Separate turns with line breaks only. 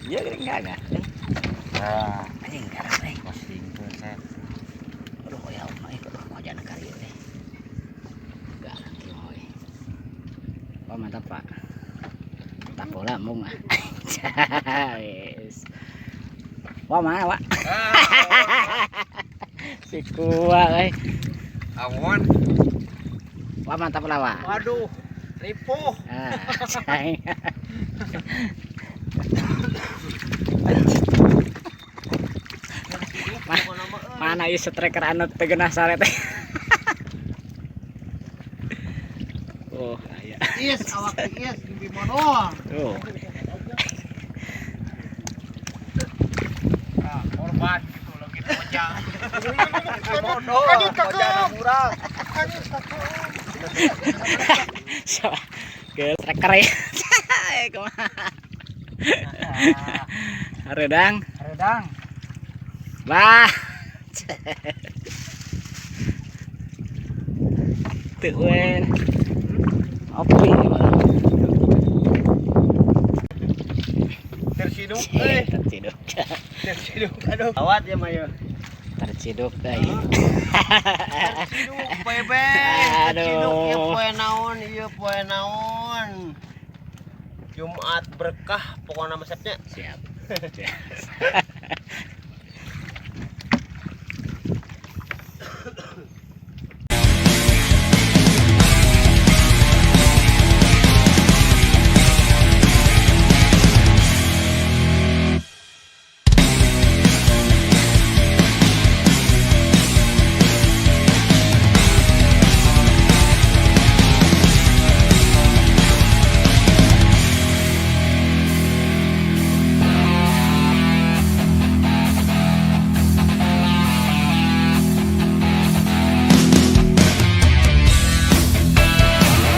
Iya geuning gagah.
Ah,
Anjing garang euy.
Posting set.
Aduh ya Allah, aduh wajahna karieu teh. Garang kieu mah euy. Wah mantap, Pak. Mantap bola mung ah. Wes. Wah mana, Pak? Si kuat euy.
Awon.
Wah mantap lah, Pak.
Waduh, ripuh.
Ah, cai. Mana ieu striker anu teu geunah sare teh. Oh, aya.
Is awak is di modal.
Tuh.
Ah, korban gitu lagi mojang. Modal, mojang murah.
So, ke striker ya. Kumaha? Hareudang.
Redang.
Bah. Teu we. Opi.
Terciduk euy.
Terciduk.
Terciduk aduh. Awat ya mayo.
Terciduk euy.
Terciduk bebe. Terciduk ieu poe naon, ieu poe naon. Jumat berkah pokoknya resepnya.
Siap.